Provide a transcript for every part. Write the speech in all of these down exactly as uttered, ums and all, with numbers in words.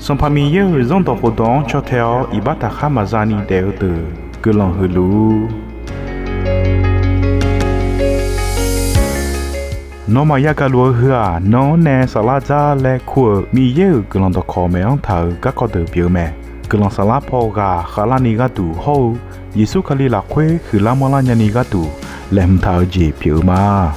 Sanqpaq Miqyaer-euq Zanrdawq khofdawq-anr caw tae-awr iqbax taqkhar maqza ni daef-eu deuq guiqlanq huiq luf-ur. Nawmaf yagaq luf-eu heu-aq, nan-anr nae saflar dzar laer kur-euq Miqyaer-euq guiqlanq dawqkawq maeq-anr taq-euq garkawv deuq pyeuf-eu mae. Guiqlanq saflar paw ghaq khavlarni gharduq hawr-eu Yeqsur Kali lafkhoer huiqlar manrlar nyani gharduq laeqhmq taq-eu jeq pyeuf-eu ma.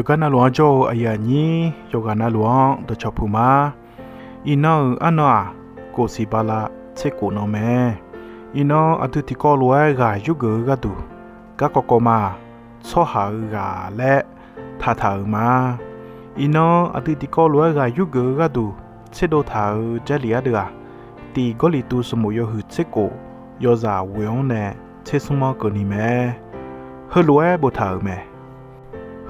Yawqgar navluf-anr jawr-eu aqyuif aqnyir, yawqghaq navluf-anr dawqcawq puq ma. Iqnan-euq arnan-aq, kof siq bala tser kof nan mae. Iqnan aqdui tiqkawv lof-aer ghaq yurgeuf-eu gharduq, garkawv kawv ma, tsawrhaq-euq ghaq laer taqtaq-euq ma. Iqnan aqdui tiqkawv lof-aer ghaq yurgeuf-eu gharduq tserdov taq-euq Jarlif ardeuv-aq, tiq Gawrliqtu sanqbof yawhuiq tser kof, yawzaq ghoeq-anr nae tser smr-anr keuvni mae. Heulof-aer boftaq-euq mae.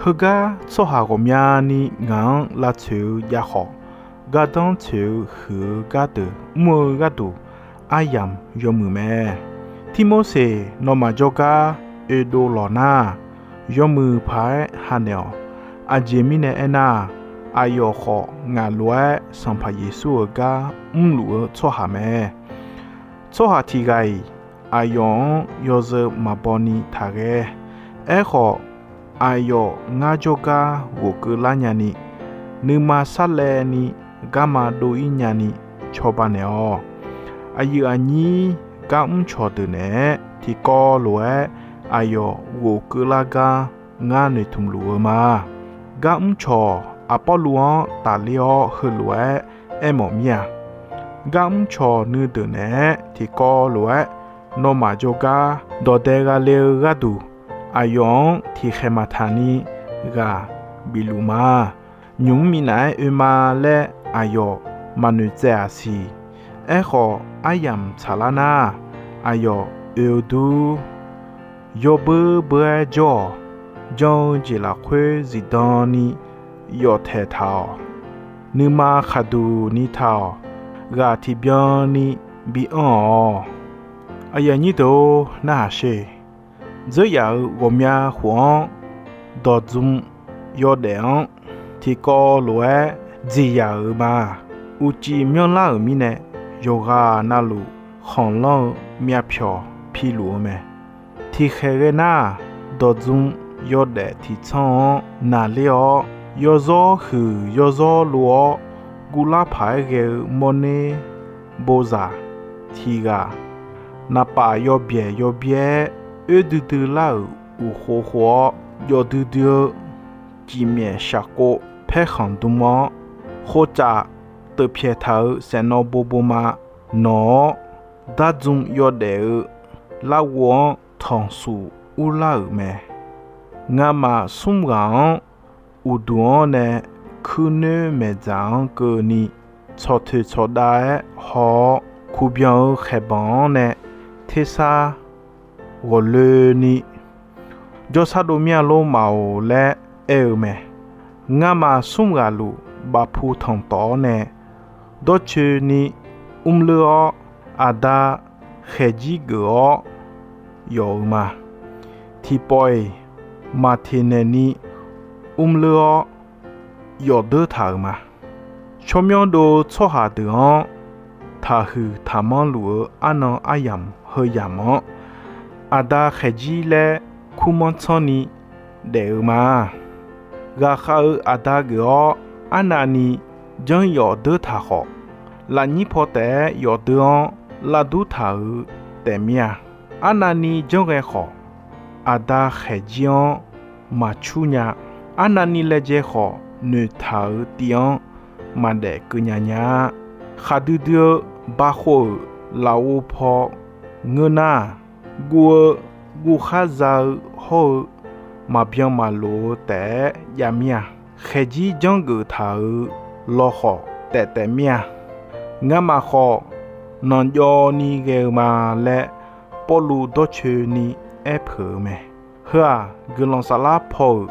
Heugar tsawrhaq ghawqmyani ngaq-anr lavtsoeq-eu jav khawf, gardanr tsoeq-eu huiq-eu gardeuq mr-eu gharduq aryamq yawmuiq mae. Tirmorseq nawmaf jawrgar oedov lawq nar, yawmuiq paq-aer hanaeq-awq. Aqjeq mirnae aernar, aqyawf khawf ngaq lof-aer Sanqpaq Yeqsur-euq gar mrluf-eu tsawrhaq mae. Tsawrhaq tiq ghaq-iq aqyawf-anr yawzeu maqbaw ni taqghae. Aerkhawf, aqyawf ngar jawrgar ghofkeuv lar nyani, nuima sarlaevni garma dov-ir nyani cawba naeq-awq. Aqyuif aqnyir gar mrcawq deuq naeq-aer tiqkawv lof-aer aqyawf ghofkeuv lar gar ngar noeqtmq luf-eu ma. Gar mrcawq Aqpawrluv-anr tafler-awr heulof-aer aermawf mir-a. Gar mrcawq nuideuq naeq-aer tiqkawv lof-aer nawmaf jawrgar dawqdae gha le-eu gharduq, aqyawf-anr tiqkhaeq maqtaq ni ghaq bif luf ma. Nymq mr minav-aer oe ma laer aqyawf maqnoeq tsaev-aq siq. Aerkhawf, aryamq tsaqlar nar, aqyawf oe-eu dur. Yawbeur beur-aer jawr-awq. Jan-eu jeq lafkhoer zifdan ni yawf taeq taq-awq. Nuima khaqduq ni taq-awq. Ghaq tiqbyan ni bi anr-awq. Aqyuif aqnyir deuq-or, narhaq sher. Dzeur yaf-euq ghawqmya khof-anr dawq dzm yawdaef-anr tiqkawv lof-aer dziq yaf-euq ma. Uqcif myanrlar-euq mirnae, yawqghaq navluf khanqlanr-eu myavpyawq piluf-eu mae. Tiqkhaeq ghae nar, dawq dzm yawdaef tiqtsanr-anr naqler-awr, yawzawr huiq yawzawr lov-awr, guvlar paq-aer ghae-eu mawrner bozaq tiq ghaq, naqpaf yawbyaeq yawbyaer oer duidui lar-euq uqkhov khov-awr, jawf duidui-eu cifmyaef shaqkov paerkhanq dm-awr, khovcaf teufpyaeq taq-euq saeqnawv bobo ma nawq-awr, dardzm yawdaef-eu larghov-anr tanqsuf urlar-euq mae. Ngamaf smr ghaq-anr uqduq-anr nae kuirnoer maeqdzaq-anr keuvni, tsawqtoeq tsawqdav-aer haw-awr, kuqbyanq-eu khaeqbanq-anr nae tersar ghawqloeni, jawrsar dov mir-a lor maf-oq laer aer-eu mae. Ngamaf smr ghaq luf bafpu tanqtawf-awr nae dawrcoeni mrleur-awr, aqda khaeqjir geuf-awr yawf-eu ma. Tiqpawf-iq maqteq naeqni mrleur-awr yawf deur taq-euq ma. Tsawrmyanr dov-eu tsawrhaq deuq-anr taqhuiq taqmanr luf-eu arnan aryamq heu yamq-anr, aqda khaeqjir laer kurmanr tsanrni daef-eu ma. Ghaqkhav-eu aqda geuf-awr arnavni janr yawf deur taq khawf, lafnyir paw taef-aer yawf deur-anr lavdur taq-euq taef mir-a. Arnavni janr ghae khawf, aqda khaeqjir-anr maqcur nya. Arnavni laejae khawf, noeqtaq-euq tiv-anr maqdaef keuv nya nya-a. Khaqdui dui-eu bakhov-euq lafov paw ngeur nar, guv-eu guvkhar za-eu hawr-eu maqbyan maqloq-eu taef-aer jav mir-a. Khaeqjir janrgeuf taq-euq lawkhawf taef taef mir-a. Ngamaf khawf, nanqjawv ni ghae-eu ma laer, Pawrluv dawrcoeni aerpeuq-eu mae. Heu-aq, guiqlanq saflar paw-euq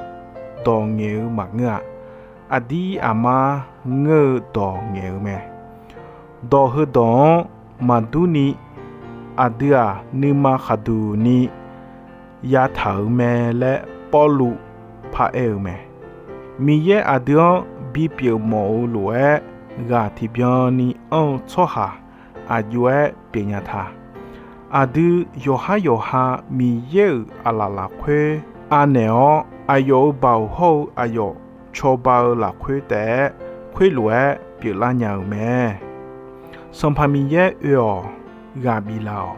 dawq ngaeq-eu maqngeur-a. Aqdir aqmar ngeur-eu dawq ngaeq-eu mae. Dawq heudawq-anr maqdur ni aqdui-aq nuima khaqduq ni yataq-euq mae laer Pawrluv paraer-eu mae. Miqyaer aqdui-anr bipyeuf mawf-eu lof-aer ghaq tiqbyan ni anr-eu tsawrhaq aqjox-aer pyeufnya ta. Aqdui yawqhar yawqha Miqyaer-euq aqlaf lafkhoer anaeq-awr, aqyawf-euq baoq hawr-eu aqyawf cawba-eu lafkhoer taef-aer khoerlof-aer pyeuflar nya-euq mae. Sanqpaq Miqyaer oe-awq, ghaq biflaf-awq.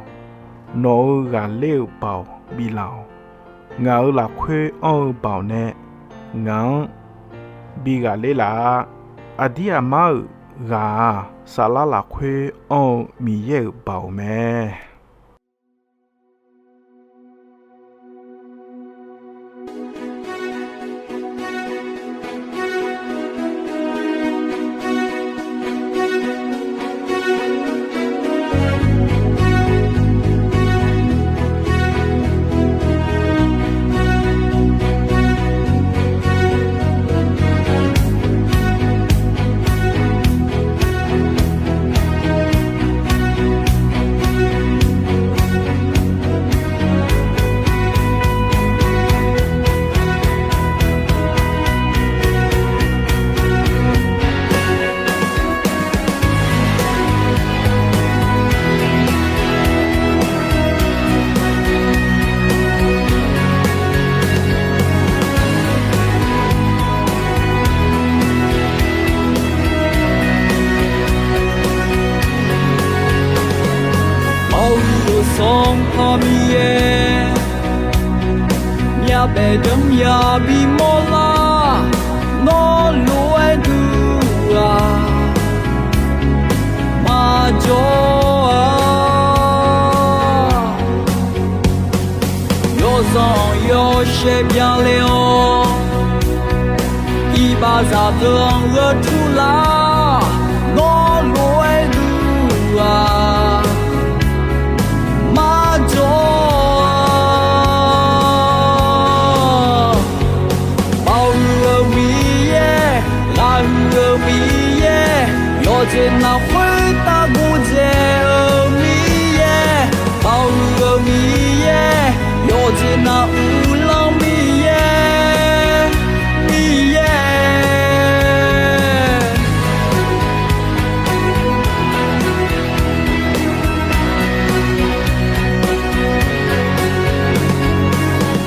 Nawq-euq ghaqler-euq baoq biflaf-awq. Ngaq-euq lafkhoer anr-eu baoq nae ngaq-anr bi ghaqler laf-a. Aqdir aqmar-euq ghaq-aq, saflar lafkhoer anr-eu Miqyaer-euq baoq mae. Baoq-eu Sanqpaq Miqyaer, myavbaef janr myavbi mawrlar, nawr lof-aer duq-aq, maqjawr-a. Yawzanq yawshaef byanle-awr, iqbaxzaq deuq-anr gheu tur lar, nawr lof-aer duq-aq, maqjawr-a. Baoq huiq-eu Miqyaer, ghaq huiq-eu Miqyaer, yawqjeq navluf khoertav gordzae-eu Miqyaer, baoq huiq-eu Miqyaer, yawqjeq nav uvlanr Miqyaer, Miqyaer.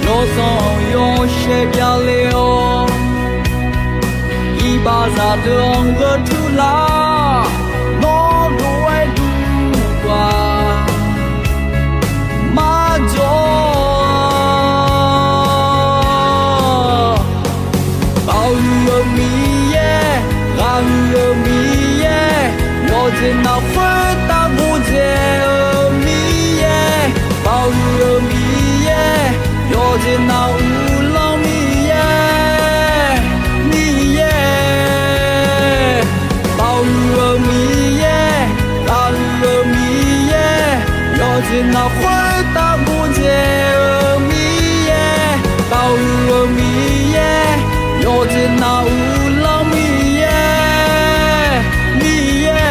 Yawzanq yawshaef byanle-awr, iqbaxzaq deuq-anr gheu tur lar, nawr lof-aer duq-aq, maqjawr-a. Baoq huiq-eu Miqyaer, ghaq huiq-eu Miqyaer, yawqjeq navluf khoertav gordzae-eu Miqyaer, baoq huiq-eu Miqyaer, yawqjeq nav uvlanr Miqyaer, Miqyaer. Baoq huiq-eu Miqyaer, ghaq huiq-eu Miqyaer, yawqjeq navluf khoertav gordzae-eu Miqyaer, baoq huiq-eu Miqyaer, yawqjeq nav uvlanr Miqyaer, Miqyaer.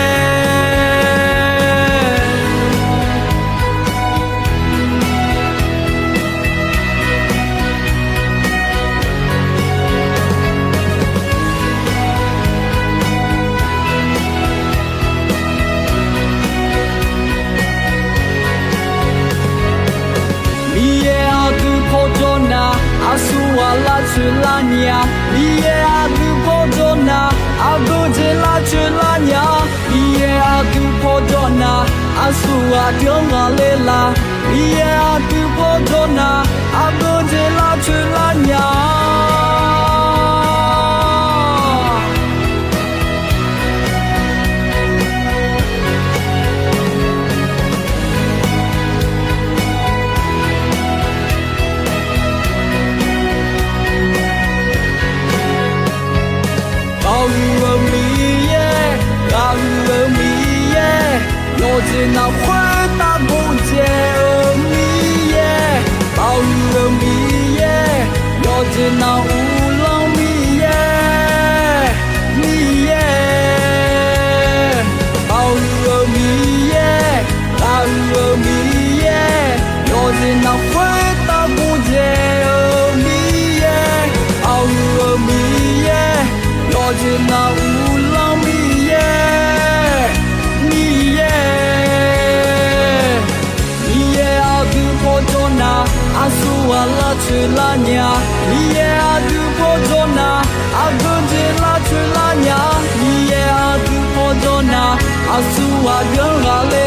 Miqyaer aqdui pawjawr nar, aqsurghaq lavcoeq lar nya. Miqyaer aqdui pawjawr nar, aqgeu jeq lavcoeq lar nya. Miqyaer aqdui pawjawr nar, aqsurghaq deuq-anr ghaqler la. Miqyaer aqdui pawjawr nar, aqgeu jeq lavcoeq lar nya. Baoq huiq-eu Miqyaer, ghaq huiq-eu Miqyaer, yawqjeq navluf khoertav gordzae-eu Miqyaer, baoq huiq-eu Miqyaer, yawqjeq nav uvlanr Miqyaer, Miqyaer. Baoq huiq-eu Miqyaer, ghaq huiq-eu Miqyaer, Ghaqbyanr ghaqle